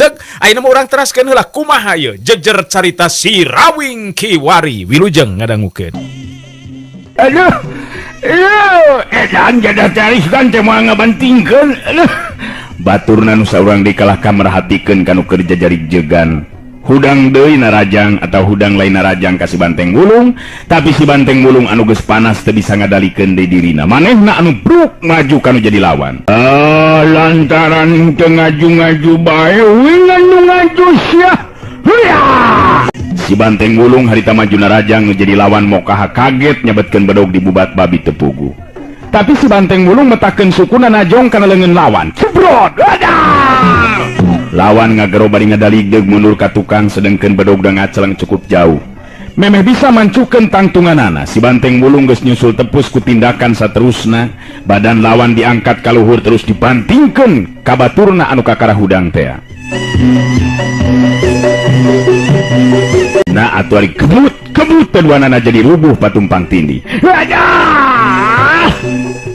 Cek ayeuna mah urang teraskeun heula kumaha ieu jejer carita Si Rawing Kiwari. Wilujeng ngadangukeun. Aduh. Aduh, edan jadah taris kan teh moal ngabantingkeun. Aduh. Baturna nu saurang dikalah ka merhatikeun kanu keur jajarik jegan. Hudang deui narajang atau hudang lain narajang ka si Banteng Wulung, tapi si Banteng Wulung anu geus panas teu bisa ngadalikeun deui dirina. Manehna anu bruk maju kanu jadi lawan. Ah, lantaran teu ngaju-ngaju bae uing anu ngaju sia. Huya! Si Banteng Wulung harita maju narajang nu jadi lawan mokaha kaget nyabetkeun bedog di bubat babi tepugu. Tapi si Banteng Wulung metakeun sukuna najong kana leungeun lawan. Cebrot! Adah! Lawan ngagero bari ngadaligdeug mundur ka tukang sedengkeun bedog da ngaceleng cukup jauh. Memeh bisa mancukeun tangtunganana, si Banteng Wulung geus nyusul tepus ku tindakan saterusna, badan lawan diangkat ka luhur terus dibantingkeun ka baturna anu kakara hudang tea. Nah atuh ari kebut kebut duanana jadi rubuh patumpang tindih. Adah!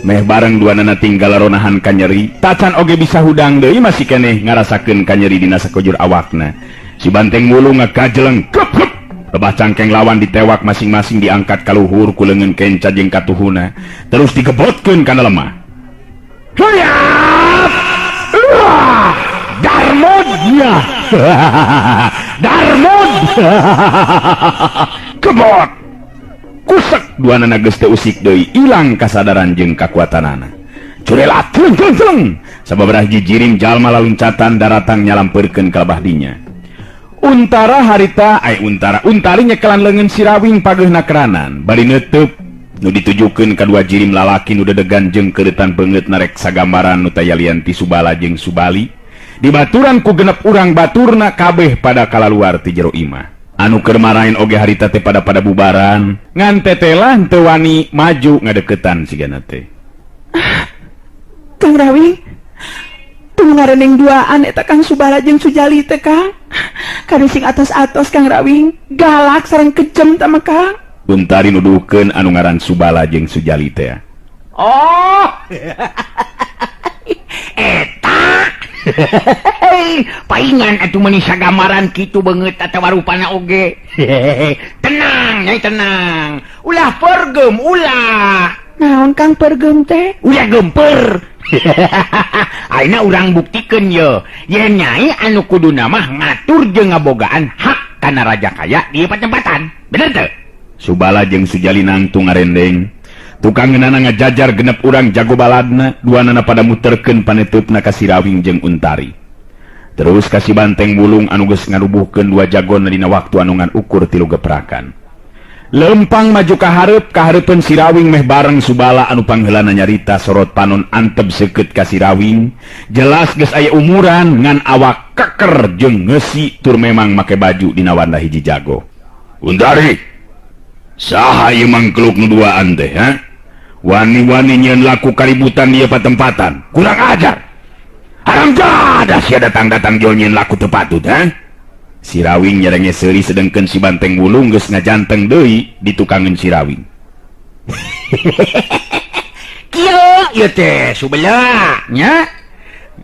Meh bareng duanana tinggal ronahan kanyeri, tacan oge bisa hudang deui masih keneh ngarasakeun kanyeri dina sakujur awakna. Si Banteng Wulung ngakajeleng kep kep. Lebah cangkeng lawan ditewak masing-masing diangkat ka luhur ku leungeun kenca jeung katuhuna, terus digebotkeun kana lemah. Huyap! Wah! Darmodnya. Darmod. Kebot. Kusek duanana geus teu usik deui, ilang kasadaran jeung kakuatanana. Curelat celeng celeng celeng. Sababaraha jijiring jalma laluncatan daratang nyalampeurkeun ka lebah dinya. Untara harita ai untara untari nyekelan leungeun si Rawing pageuhna keranan bari neuteub nu ditujukeun ka dua jirim lalaki nu dedegan jeung keuretan beungeut narek sagambaran nu tayalian ti Subala jeung Subali. Dibaturan ku genep urang baturna kabeh pada kalaluar ti jero imah. Anu keur maraen oge harita teh pada pada bubaran ngan tetelah teu wani maju ngadeukeutan sigana teh. Kang Rawing, teu ngareneng duaan eta Kang Subala jeung Sujali teh Kang. Karising atos-atos Kang Rawing, galak sareng kejem tah mah Kang. Untari nuduhkeun anu ngaran Subala jeung Sujali teh. Oh. Eta. Paingan atuh meuni sagamaran kitu beungeut atawa rupana oge. Tenang, nyai tenang. Ulah pergem, ulah. Naon Kang pergem teh? Ulah gemper. Ayeuna urang buktikeun ye. Yen nyai anu kuduna mah ngatur jeung ngabogaan hak kana raja kaya di patempatan. Bener teu? Subala jeung Sujali nangtung ngarendeng. Tukang ngeunana ngajajar genep urang jago baladna, duanana pada muterkeun paneuteup ka si Rawing jeung Untari. Terus ka si Banteng Wulung anu geus ngarubuhkeun dua jagona dina waktu anu ngan ukur 3 geprakan. Lempang maju ka hareup, ka hareupeun si Rawing meh bareng Subala anu pangheulana nyarita sorot panon antep seukeut ka si Rawing. Jelas geus aya umuran ngan awak keker jeung ngeusi tur memang make baju dina wanda hiji jago. Untari, saha ieu mangkluk nu duaan teh, ha? Wani-wani nyieun laku kaributan ieu patempatan. Kurang ajar. Haram jadah sia datang-datang jol nyieun laku teu patut, ha? Si Rawing nyerenge seuri sedengkeun si Banteng Wulung geus ngajanteng deui ditukangeun si Rawing. Kieu ieu teh Subala nya.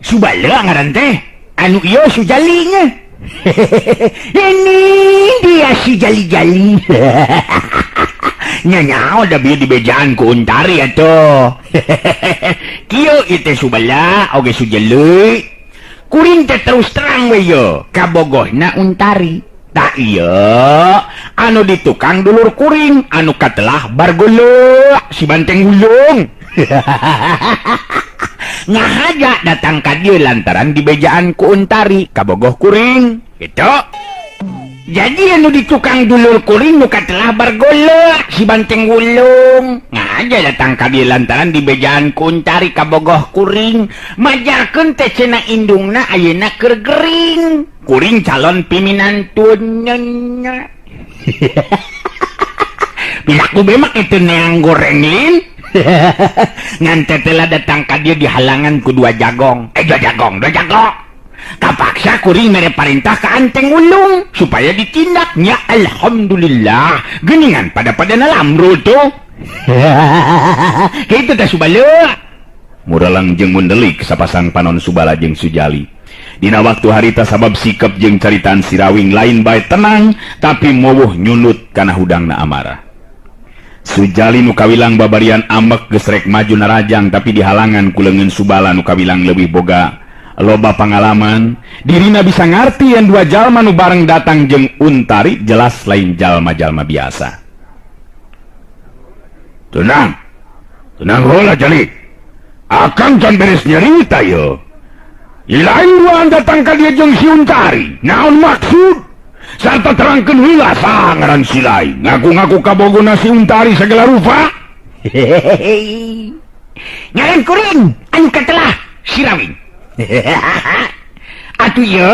Subala ngaran teh. Anu ieu Sujali nya. Ini dia si Jali-jali. Nya nyaho da bieu dibejaan ku Untari atuh. Kieu ieu teh Subala oge Sujali. Kuring teh terus terang we ye kabogohna Untari. Tak ieu anu ditukang dulur kuring anu katelah bargolok si Banteng Wulung. Ngahaja datang ka dieu lantaran dibejaan ku Untari kabogoh kuring gitu. Jadi anu ditukang dulur kuring nu katelah bargolok si Banteng Wulung. Ngahaja datang ka dieu lantaran dibejaan ku Untari kabogoh kuring. Majarkeun teh cenah indungna ayeuna keur gering. Kuring calon piminantun nya. Piraku be mah kitu neang goreng lin. Ngan tetelah datang ka dieu dihalangan ku dua jagong. Dua jagong, dua jagong. Kapaksa kuring mere parintah ka Anteng Wulung supaya ditindaknya. Alhamdulillah geningan pada pada nalamru tuh. Kitu teh Subala. Mureleng jeung mundelik sapasang panon Subala jeung Sujali. Dina waktu harita sabab sikap jeung caritaan Sirawing lain bae tenang tapi mowuh nyunut kana hudangna amarah. Sujali nu kawilang babarian ambek geus rek maju narajang tapi dihalangan ku leungeun Subala nu kawilang leuwih boga loba pangalaman. Dirina bisa ngarti yen dua jalma nu bareng datang jeung Untari jelas lain jalma-jalma biasa. Tenang. Tenang heula Jali. Akang can beres nyerita ye. Lain duaan datang ka dieu jeung si Untari. Naon maksud? Sarta terangkeun heula saha ngaran si lain. Ngaku-ngaku kabogona si Untari segala rupa. Ngaran kuring anu katelah Sirawing. Atuh ye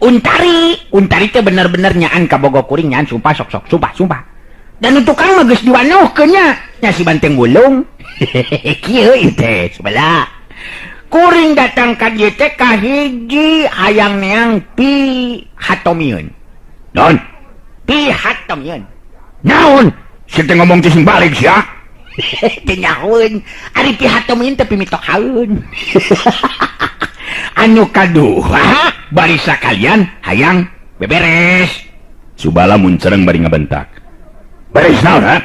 Untari, Untari teh bener-bener nyaan kabogo kuring nyaan sumpah sok-sok sumpah sumpah. Dan tukang mah geus diwanohkeun nya, nya si Banteng Wulung. Kieu ieu teh sebelah. Kuring datang ka dieu teh kahiji hayang neang pi hatomieun. Naon? Pi hatomieun. Naon? Sia teh ngomong teh sing balik sia. Teu nyahoeun. Ari pi hatomieun teh pimitohaeun. Anu kadua bari sakalian hayang beberes. Subala muncereng bari ngabentak. Beres naon ha?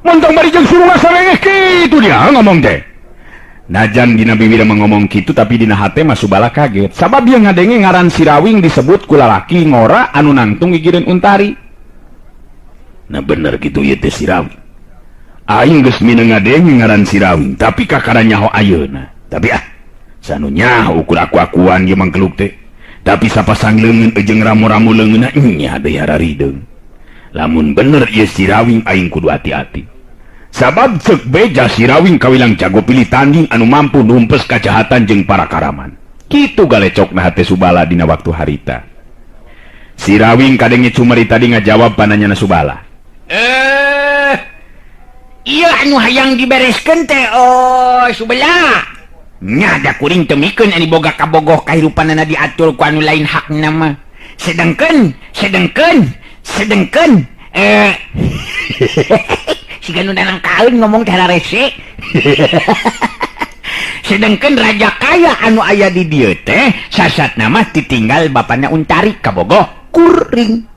Montong bari jeung suruh ngasarengeh kitu dia ngomong teh. Najan dina bibir mah ngomong kitu tapi dina hate mah Subala kaget. Sabab dia ngadenge ngaran Sirawing disebut ku lalaki ngora anu nangtung gigireun Untari. Nah bener kitu ieu teh Sirawing. Aing geus mineng ngadenge ngaran Sirawing tapi kakara nyaho ayeuna. Tapi ah sanu nyaho ukur aku-akuan ieu mangkeluk teh. Tapi sapasang leungeun jeung ramu-ramu leungeunna nya deui hararideung. Lamun bener ieu Sirawing aing kudu hati-hati. Sabab ceuk beja Sirawing kawilang jago pilih tanding anu mampu numpes kajahatan jeung para karaman. Kitu galecokna hate Subala dina waktu harita. Sirawing kadenge cumari tadi ngajawab pananyana Subala. Iya anu hayang dibereskeun teh oh Subala. Nya da kuring teu mikeun anu boga kabogoh kahirupanana diatur ku anu lain hakna mah. Sedengkeun siga nu nanang kaeun ngomong teh rese. Sedengkeun raja kaya anu aya di dieu teh sasatna mah ditinggal bapana Untari kabogoh kuring.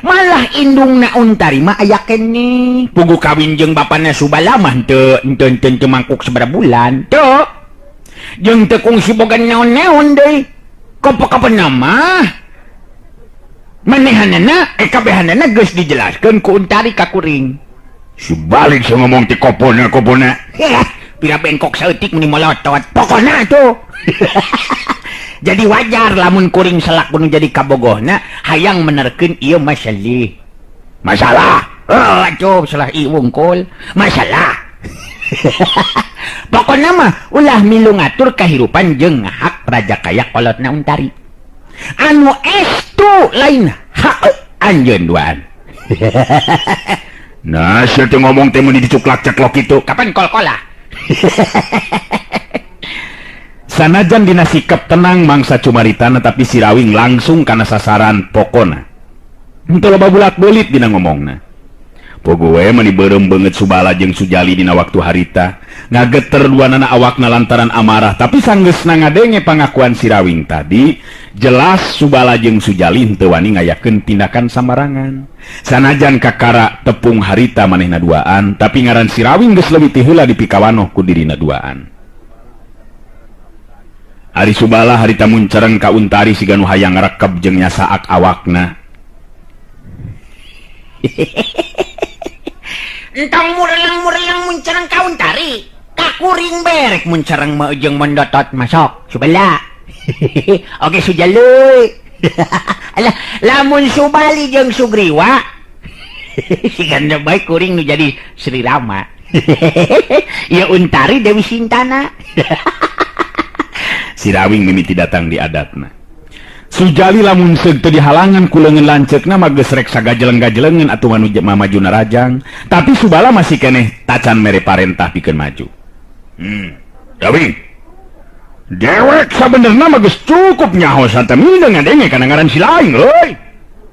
Malah indungna Untari mah aya keneh. Puguh kawin jeung bapana Subala mah teu teu mangkuk sabaraha bulan. Teu. Jeung teu kungsi boga naon-naon deui. Kopo-kopona mah manehanana kabehanana geus dijelaskeun ku Untari ka kuring. Si balik si ngomong ti kopona-kopona. Pira bengkok saeutik meni molotot. Pokona tuh. Jadi wajar lamun kuring selaku nu jadi kabogohna hayang menerkeun ieu masalah. Masalah. Oh, atuh salah ieu wungkul. Masalah. Pokona mah ulah milu ngatur kahirupan jeung hak raja kaya kolotna Untari. Anu estu lain hak anjeun duaan. Nah, sia teh ngomong teh meuni dicuklak-ceklok kitu. Kapan kol-kolah? Sanajan dina sikap tenang mangsa cumaritana tapi Sirawing langsung kana sasaran pokona. Henteu loba bulak-belit dina ngomongna. Pogoe meuni beureum beungeut Subala jeung Sujali dina waktu harita, ngageter duanana awakna lantaran amarah tapi sanggeusna ngadenge pangakuan Sirawing tadi, jelas Subala jeung Sujali henteu wani ngayakeun tindakan sambarangan. Sanajan kakara tepung harita manehna duaan, tapi ngaran Sirawing geus leuwih ti heula dipikawanoh ku dirina duaan. Ari Subala harita muncereng ka Untari siga nu hayang ngarekeb jeung nyasaak awakna. Entong mureleng-mureleng muncereng ka Untari, ka kuring berek muncereng mah jeung mendotot masok Subala. Oke Sujaluy. Alah, lamun Subali jeung Sugriwa siga nu bae kuring nu jadi Sri Rama. Ya Untari Dewi Sintana. Sirawing mimiti datang di adatna. Sujali lamun seug teu dihalangan ku leungeun lanceukna mah geus rek sagajeleng-gajelengeun atuh manu mamaju narajang, tapi Subala masih keneh tacan mere parentah pikeun maju. Dawing. Dewek sabenerna mah geus cukup nyaho sarta mineng ngadenge kana ngaran si lain euy.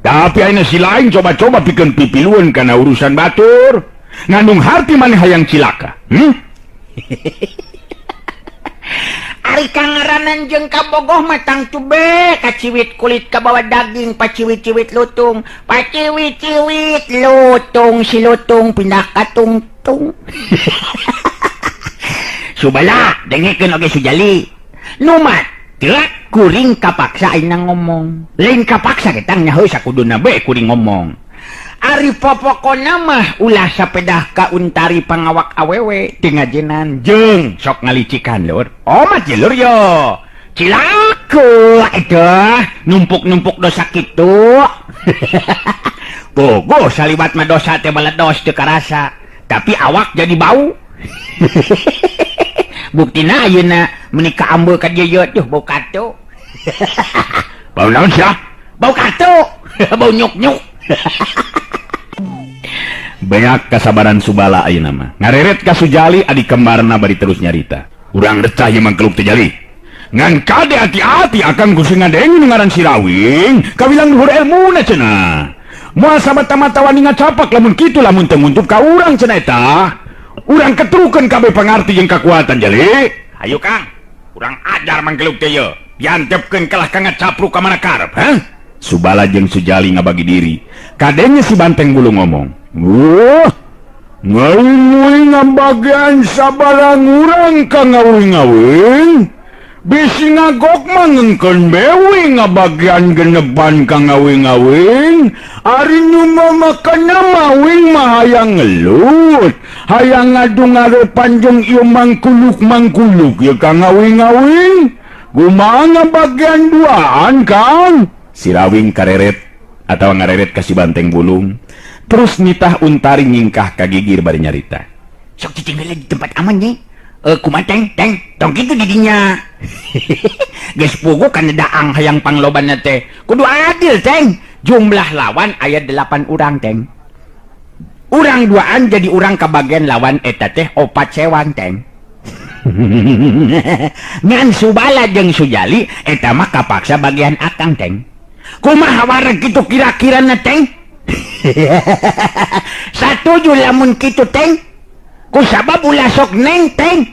Tapi ayeuna si lain coba-coba pikeun pipilueun kana urusan batur. Ngandung harti maneh hayang cilaka. Ari kangaranan jeung kabogoh mah tangtu be kaciwit kulit kabawa daging paciwit-ciwit lutung paciwit-ciwit lutung si lutung pindah ka tungtung. Subala dengekeun oge Sujali numat teu kuring kapaksa ayeuna ngomong lain kapaksa ge tang nyaho sakuduna be kuring ngomong. Ari popokona mah ulah sapedah ka Untari pangawak awewe teu ngajenan jeung sok ngalicikan lur. Omat ye lur yo. Cilaka eta numpuk-numpuk dosa kitu. Bogoh saliwat mah dosa teh baledos teu karasa, tapi awak jadi bau. Buktina ayeuna meuni kaambeul ka dieu ye tuh bau katu. Bau naon sia? Bau katu. Bau nyuk-nyuk. Beak kasabaran Subala ayeuna mah. Ngareret ka Sujali adi kembarna bari terus nyarita. Urang recah ieu mangkeluk teh Jali. Ngan kade hati-hati akang kusi ngadenge nu ngaran si Rawing, kawilang luhur elmuna cenah. Moal samata-mata wani ngacapak lamun kitu lamun teu nguntup ka urang cenah eta. Urang ketrukeun kabeh pangarti jeung kakuatan Jali. Hayu Kang, urang ajar mangkeluk teh ye. Diantepkeun kalah ka ngacapruk ka mana karep, ha? Subala jeung Sujali ngabagi diri. Kadenge si Banteng Bulu ngomong. Wah, ngaing ngabagian sabarang urang ka ngawing-ngawing. Bisi ngagok mah ngengkeun bewi ngabagian genepan ka ngawing-ngawing. Ari nu mamakana mawing mah hayang ngelut, hayang ngadu ngarepan jeung ieu mangkuluk-mangkuluk ye ka ngawing-ngawing. Kumaha ngabagian duaan, Kang? Si Rawing kareret atawa ngareret ka si Banteng Bulung. Terus nitah Untari nyingkah ka gigir bari nyarita. Sok cicing di tempat aman ye. Kumaha teng teng tong kitu di dinya. Geus puguh kana daang hayang panglobanna teh. Kudu adil teng. Jumlah lawan aya 8 urang teng. Urang duaan jadi urang kabagian lawan eta teh 4 sewan teng. Ngan Subala jeung Sujali eta mah kapaksa bagian akang teng. Kumaha wareg kitu kira-kirana teng? Satuju lamun kitu teng. Kusabab ulah sok neng teng.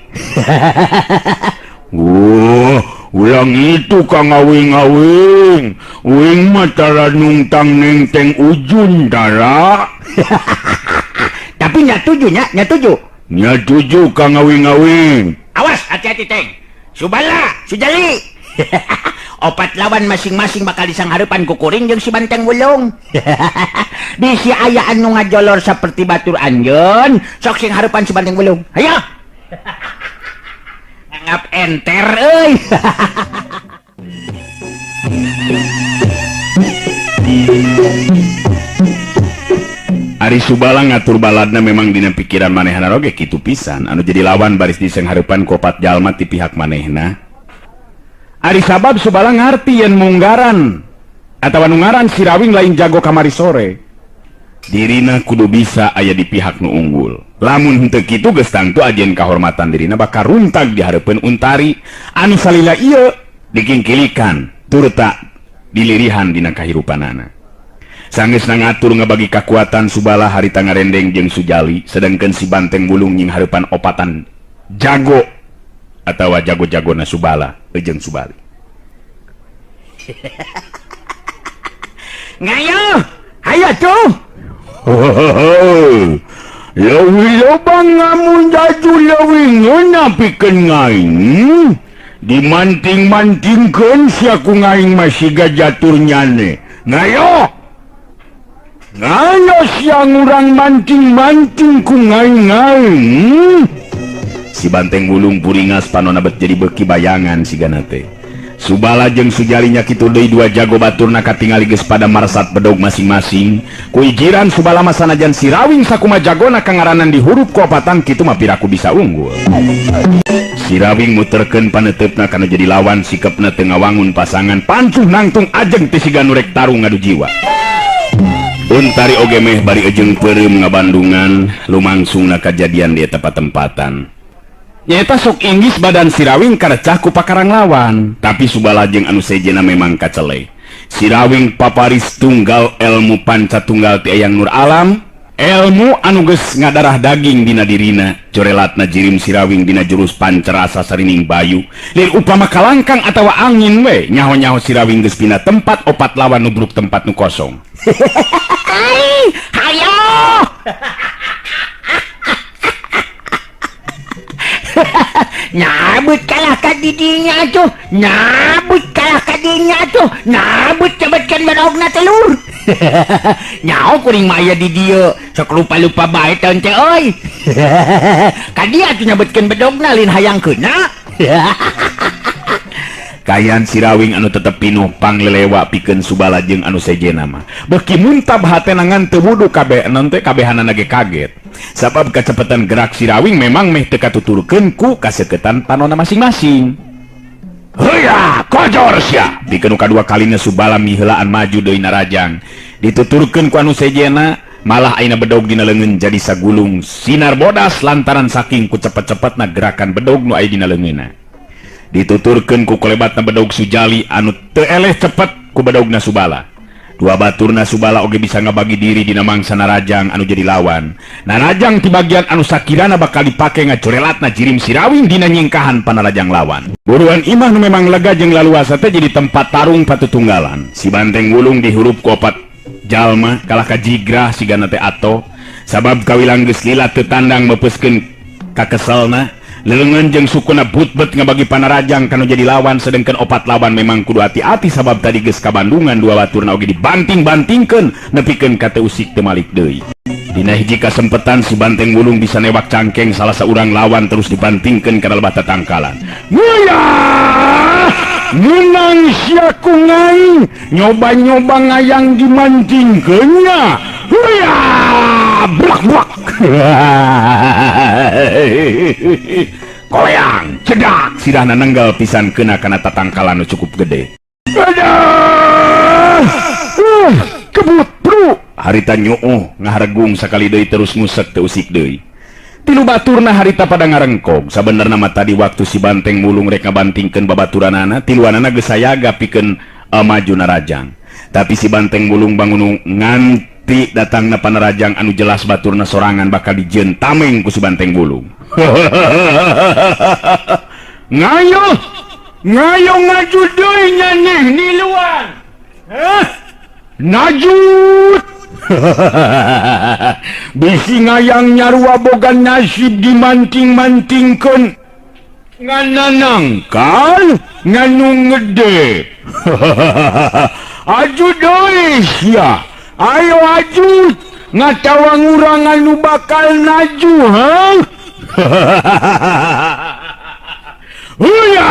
Wah, ulang itu ka ngawing-ngawing. Uing mah tara nungtang neng teng ujun tara. Tapi nyatuju nya, nyatuju. Nyatuju ka ngawing-ngawing. Awas hati-hati teng. Subala, Sujali. Opat lawan masing-masing bakal disangharepan ku kuring jeung si Banteng Wulung. Bisi aya anu ngajolor saperti batur anjeun, sok sing harepan si Banteng Wulung. Hayo. Ngap enter euy. Ari Subala ngatur baladna memang dina pikiran manehna oge kitu pisan anu jadi lawan baris disangharepan ku opat jalma ti pihak manehna. Ari sabab Subala ngarti yen munggaran atawa nu ngaran si Rawing lain jago kamari sore. Dirina kudu bisa aya di pihak nu unggul. Lamun henteu kitu geus tangtu ajen kahormatan dirina bakal runtag di hareupeun Untari anu salila ieu dikingkilikan turta dilirihan dina kahirupanana. Sanggeusna ngatur ngabagi kakuatan Subala harita ngarendeng jeung Sujali sedangkeun si Banteng Bulung nying hareupan opatan jago atawa jago-jagona Subala jeung Subali. Ngayo, hayo tuh. Leuwih loba ngamun jaju leuwih ngeunah pikeun ngaing. Dimanting-mantingkeun sia ku ngaing mah siga jatur nyane. Ngayo. Ngayo sia ngurang manting-manting ku ngaing-ngaing. Si Banteng Wulung puringas panona bet jadi beuki bayangan sigana teh. Subala jeung Sujali nya kitu deui dua jago baturna katingali geus pada marsat bedog masing-masing. Ku ijiran Subala mah sanajan si Rawing sakuma jagona kangaranan dihurup ku opatan kitu mah piraku bisa unggul. Si Rawing muterkeun paneuteup kana jadi lawan sikepna teu ngawangun pasangan pancuh nangtung ajeng teh siga nu rek tarung ngadu jiwa. Untari oge meh bari ejeng peureum ngabandungan lumangsungna kajadian di eta patempatan. Nyaeta sok inggis badan si Rawing karecah ku pakarang lawan, tapi Subala jeung anu sejena memang kacele. Si Rawing paparis tunggal elmu panca tunggal ti Eyang Nur Alam, Elmu anu geus ngadarah daging dina dirina, corelatna jirim Sirawing dina jurus pancerasa sarining bayu. Lain upama kalangkang atawa angin we, nyaho-nyaho Sirawing geus pindah tempat opat lawan nubruk tempat nu kosong. Hayo. Nyabut kalah ka didinya tuh, nyabut kalah ka dinya tuh, nyabut cabetkeun bedogna teh lur. Nyaho kuring mah aya di dieu, sok lupa-lupa bae teh teh euy. Ka dia atuh nyabetkeun bedogna lain hayang keuna. Kayan Sirawing anu tetep pinuh panglelewa pikeun Subala jeung anu sejenna mah. Beuki muntab hatena ngan teu wudu kabeh teh kabehanana ge kaget. Sabab kacepetan gerak Sirawing memang meh teu katuturkeun ku kaseketan panona masing-masing. Heuya, kojor sia. Pikeun nu kadua kalina Subala miheulaan maju deui narajang. Dituturkeun ku anu sejenna, malah ayeuna bedog dina leungeun jadi sagulung sinar bodas lantaran saking ku cepet-cepetna gerakan bedog nu aya dina leungeunna. Dituturkeun ku kolebatna bedog Sujali anu teu eleh cepet ku bedogna Subala. Dua baturna Subala oge bisa ngabagi diri dina mangsa narajang anu jadi lawan. Narajang ti bagian anu sakirana bakal dipake ngacorelatna jirim Sirawing dina nyingkahan panarajang lawan. Buruan imah nu memang lega jeung laluasa teh jadi tempat tarung patutunggalan. Si Banteng Wulung dihurup ku opat jalma kalah ka jigrah sigana teh ato. Sabab kawilang geus lila teu tandang meupeuskeun kakeselna. Leungeun jeung sukuna butbet ngabagi panarajang kanu jadi lawan, sedengkeun opat lawan memang kudu hati-hati sabab tadi geus kabandungan dua baturna oge dibanting-bantingkeun nepikeun ka teu usik teu malik deui. Dina hiji kasempetan si Banteng Wulung bisa newak cangkeng salah saurang lawan terus dibantingkeun kana lebah tatangkalan. Nguyah! Menang sia ku ngaing, nyoba-nyoba ngayang dimantingkeun nya. Huyah! Blak-blak. Koleang, cedak, sirahna nenggal pisan kena kana tatangkalan nu cukup gede. Aduh! Kebut, bro. Harita nyuuh ngaharegung sakali deui terus ngusek teu usik deui. Tilu baturna harita pada ngarengkog. Sabenerna mah tadi waktu si Banteng Wulung rek ngabantingkeun babaturanana, tiluanana geus sayaga pikeun maju narajang. Tapi si Banteng Wulung bangun nganti datangna panarajang anu jelas baturna sorangan bakal dijieun tameng ku si Banteng Wulung. Ngayo, ngayo ngaju deui nyaneh niluan. Hah? Najut. Bisi ngayang nyarua boga nasib dimanting-mantingkeun. Ngananangkal nganu ngede. Aju deui sia. Ayo aju ngatawang urang anu bakal naju, ha? Huya!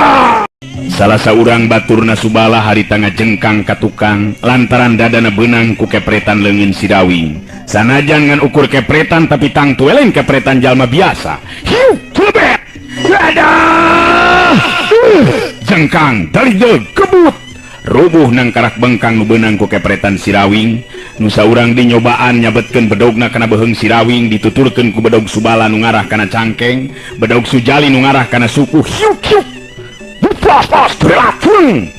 Salah saurang baturna Subala harita ngajengkang ka tukang lantaran dadana beunang ku kepretan leungeun Sirawing. Sanajan ngan ukur kepretan tapi tangtu lain kepretan jalma biasa. Hiu, celebet. Dadah! Jengkang daligdeug kebut. Rubuh nangkarak bengkang nu beunang ku kepretan Sirawing. Nu saurang dinyobaan nyabetkeun bedogna kana beuheung Sirawing, dituturkeun ku bedog Subala nu ngarah kana cangkeng, bedog Sujali nu ngarah kana suku. Hiuk hiuk. Plas plas plak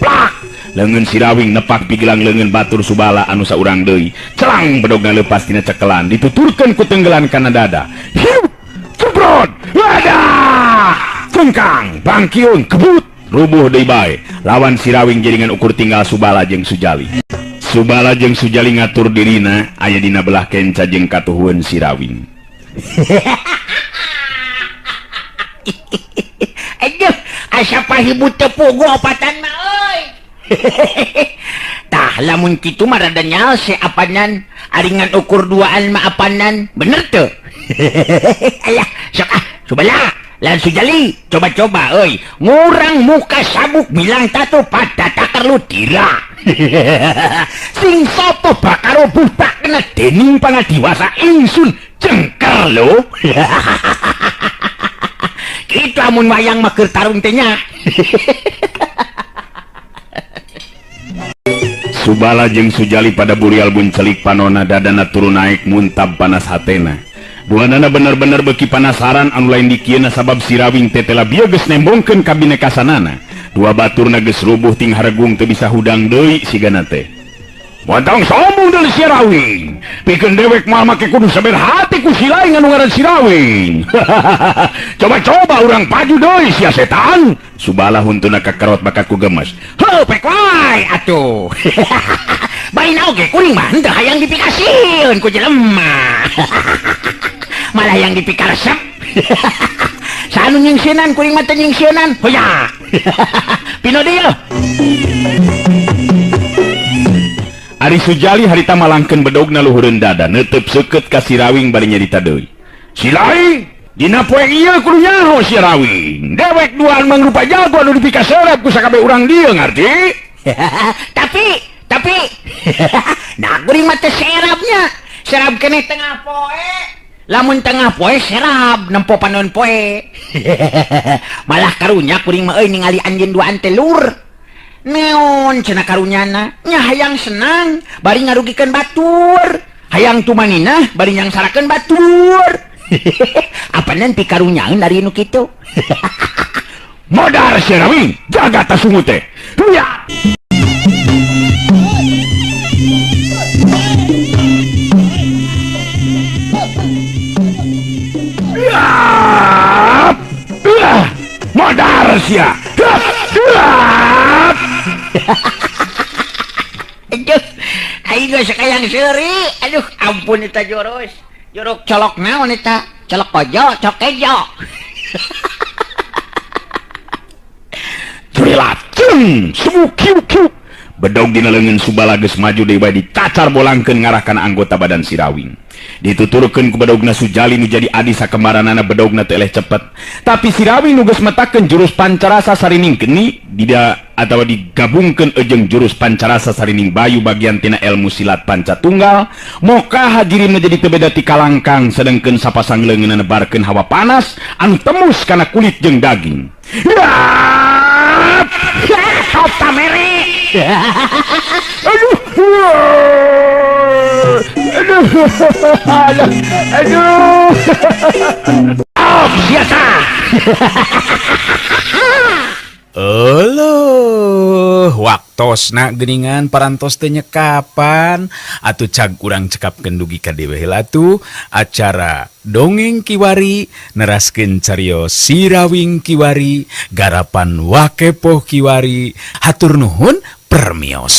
plak. Leungeun Sirawing nepak pigelang leungeun batur Subala anu saurang deui. Celang bedogna leupas tina cekelan, dituturkeun ku tenggelan kana dada. Hiuk cebrot. Wadah! Cengkang, bangkiun, kebut. Rubuh deui bae. Lawan Sirawing jaringan ukur tinggal Subala jeung Sujali. Subala jeung Sujali ngatur dirina aya dina belah kenca jeung katuhueun Sirawing. Aduh, asa pahibut teu puguh opatan mah euy. Tah lamun kitu mah rada nyalse apanan, ari ngan ukur duaan mah apanan, bener teu? Alah, sok ah, Subala. Lan Sujali, coba-coba euy, ngurang muka sabuk bilang tatu pada takar lu dira. Sing sapa bakal buta kena dening pangadiwasa ingsun jengker lho. Kitu amun wayang mah keur tarung teh nya. Subala jeung Sujali pada burial buncelik panona dadana turun naik muntab panas hatena. Duanana bener-bener beuki panasaran anu lain dikieuna sabab Sirawing teh tela bieu geus nembongkeun ka binekasanana. Dua baturna geus rubuh ting haregung teu bisa hudang deui sigana teh. Montong sombong deui Sirawing. Sirawing. Pikeun dewek moal make kudu saber hati ku si laing anu ngaran Si Rawing. Coba-coba urang paju deui sia setan. Subala huntuna kakerot bakat ku gemes. Heuh pek wae atuh. Baina oge kuring mah henteu hayang dipikasieun ku jelema. Malah yang dipikaresep. Sanu nyingsieunan kuring mah teu nyingsieunan. Hoya. Pino deui. Ari Sujali harita malangkeun bedogna luhureun dada neuteub seukeut ka Si Rawing bari nyarita deui. Si laing dina poe ieu kudu nyaho Si Rawing. Dewek duaan mangrupa jago anu dipikaserep ku sakabeh urang dieu ngarti? Tapi nah kuring mah teu serapnya. Serap keneh tengah poe. Lamun tengah poe serap nempo panon poe. Malah karunya kuring mah euy ningali anjeun duaan teh lur. Neon cenah karunyana nya hayang senang bari ngarugikeun batur, hayang tumaninah bari nyangsarakeun batur. Apanan pi karunyaeun dari nu kitu. Modar Si Rawing, jaga tasungu teh. Huya. Modar sia. Aduh, aing geus sakayang seuri. Aduh, ampun eta jurus. Juruk colok naon eta? Colok kojo, colok kejo. Curilaceng, sumu kiu kiu. Bedog dina leungeun Subala geus maju deui bae dicacar bolangkeun ngarah kana anggota badan Si Rawing. Dituturkeun ku bedogna Sujali nu jadi adi sakembaranana bedogna teu eleh cepet. Tapi Si Rawing nu geus metakeun jurus pancarasa sarining geni dida atawa digabungkeun jeung jurus pancarasa sarining bayu bagian tina ilmu silat panca tunggal, moka hajirimna jadi teu beda ti kalangkang sedengkeun sapasang leungeunna nebarkeun hawa panas anu tembus kana kulit jeung daging. Top tamere. Aduh. Aduh. Aduh. Oh, siapa? Euleuh, waktosna geuningan parantos teh nyekapan atuh cag urang cekapkeun dugi ka dieu heula tuh acara Dongeng Kiwari neraskeun carios Si Rawing Kiwari garapan Wakepoh Kiwari. Hatur nuhun, permios.